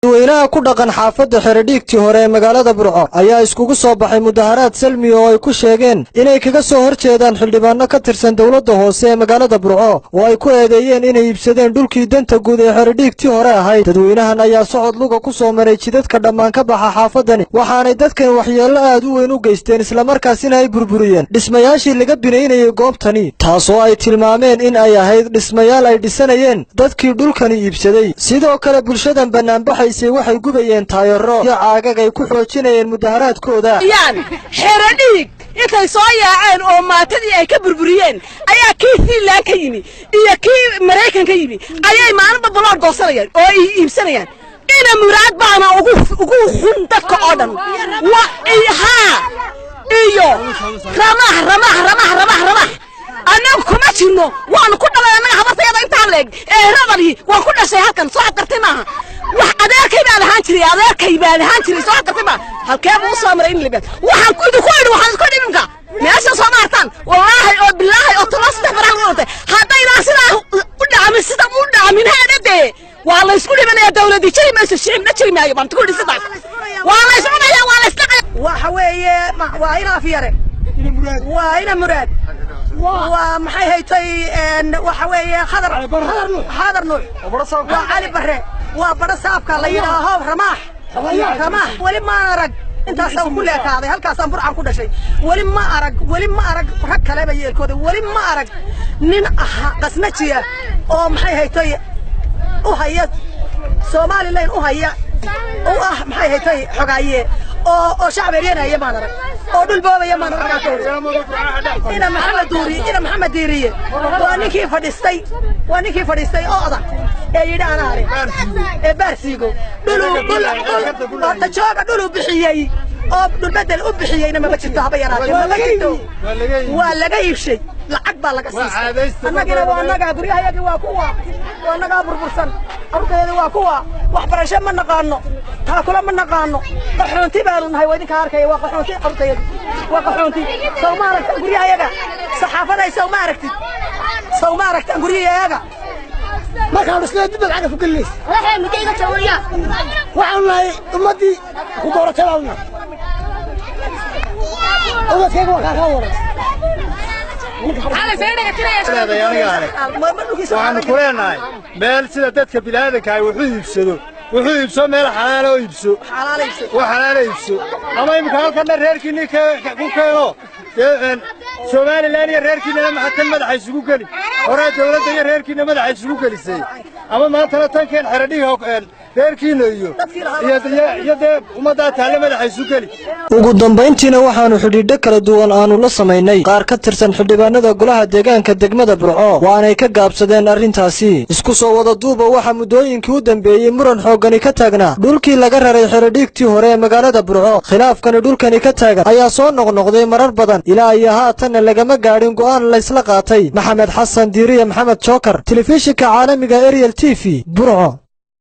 Dadweynaha ku dhaqan xaafadda Xeradhiigtii hore ee magaalada Burco ayaa iskugu soo baxay mudaharaad salmi oo ay ku sheegeen inay kaga soo hor jeedaan xildhibaano ka tirsan dowladda hoose ee magaalada Burco oo ay ku eedeeyeen inay iibsadeen dhulkii danta guud ee Xeradhiigtii hore ahayd. Dadweynahan ayaa socod luga ku soo maray jidadka dhammaan ka baxa xaafadani, waxaanay dadkan waxyeello aad u weyn u geysteen, islamarkaasina ay burburiyeen dhismayaashii laga binaynayay goobtani, taasoo ay tilmaameen in ay ahayd dhismayaal ay dhisanayeen dadkii dhulkani iibsaday. Sidoo kale bulshadan banaanbaxaysay waxay gubayeen taayaro iyo caagag ay ku xoojinayeen mudaharaadkooda. Xeradhiig intay soo yaaceen oo maatadii ay ka burburiyeen ayaa kii Finland ka yimi iyo kii Maraykan ka yimi ayay maalinba baloor goosanayaan oo ay iibsanayaan. Ina Muraad baana ugu xun dadka oo dhan haa iyo Ramaax, Ramaax, Ramaax, Ramaax, Ramaax. Annagu kuma jirno, waanu ku dhalay annaga habartayada intaan leeg ee radali waan ku dhashay halkan. Soo gartay maaha wax adeerkay baa lahaan jiray, adeerkay baa lahaan jiray. Soo gartay maaha halkee buu u soo maray in libeed? Waxaan ku idinku idhi, waxaan isku dhibinka meesha soo maartaan, wallaahi oo bilaahi oo tolo saddex baraha lagu dhintay haddaynaa sidaa u dhacamin, sida u dhacamin haadhadee waa la isku dhibanayaa. Dawladii jiri mayso, shicibna jiri maayo baan ku idhi. Sidaas waa la iscunaya, waa la isdhaqaya. Waxa weeye waa ina Afyare, waa ina Muraad, waa maxay haytay, waxa weeye Khadar, Khadar Nuux, waa Cali Barre, waa badho saabka la yidhaaho Ramaax, Ramaax. Weli maan arag intaasaan ku leekaaday, halkaasaan Burcan ku dhashay, weli ma arag, weli ma arag rag kaleba yeelkooda, weli ma arag nin aha qasnajiya oo maxay haytay u haya Somalilan, u haya u ah maxay haytay xogaaye oo shacab eryanaya maan arag, oo dhul boobaya maan arag. Ina Maxamed Duuri, ina Maxamed Diiriye waa ninkii fadhiistay, waa ninkii fadhiistay oo oda ee yidhi anaa leh ee Baarsiigo dhulu dhul dhul horta jooga dhulu bixiyey oo dhul bedel u bixiyeyna maba jirto, haba yaraatee maba jirto. Waa laga iibshay, lacag baa laga siistay. Annagina waa annagaa, guryahayagii waa kuwa, waa annagaa burbursan, carruurtayada waa kuwa. Waxbarasho ma naqaano, taakula ma naqaano, qaxoonti baanu nahay. Waa idinka arkaya, waa qaxoonti carruurtayadu, waa qaxoonti. Sow ma aragtan guryahayaga? Saxaafaday, sow ma aragtid? Sow ma aragtan guryahayaga? Markaan dhisnay dib baad cagaf u gelinaysa. Waxaanu nahay ummaddii ku dooratay baanu nahay. Ubadkayga waa kaakaa waran. Waxaanu ku leenahay meel sida dadka bini'aadanka ay wuxuu iibsado, wuxuu iibso meel xalaala oo iibso, wax xalaala iibso. Ama imika halkanna reerkiinni ku keeno dee Somalilan iyo reerkiinnana maxaa tan madaxa isugu geli? Horaa dawladda iyo reerkiinna madaxa isugu gelisay, ama maantana tankeen Xeradhiga reerkiinna iyo dee ummaddaa taalle madaxa isu geli. Ugu dambayntiina waxaannu xidhiidho kala duwan aanu la samaynay qaar ka tirsan xildhibaanada golaha deegaanka degmada Burco, waanay ka gaabsadeen arrintaasi. Isku soo wada duuba, waxaa muddooyinkii u dambeeyey muran xooggani ka taagnaa dhulkii laga raray Xeradhiigtii hore ee magaalada Burco. Khilaafkani dhulkani ka taagan ayaa soo noqnoqday marar badan, ilaa iyo haatanna lagama gaadhin go'aan laysla qaatay. Maxamed Xasan Diiriye, Maxamed Jookar, telefishinka caalamiga Ariel TV, Burco.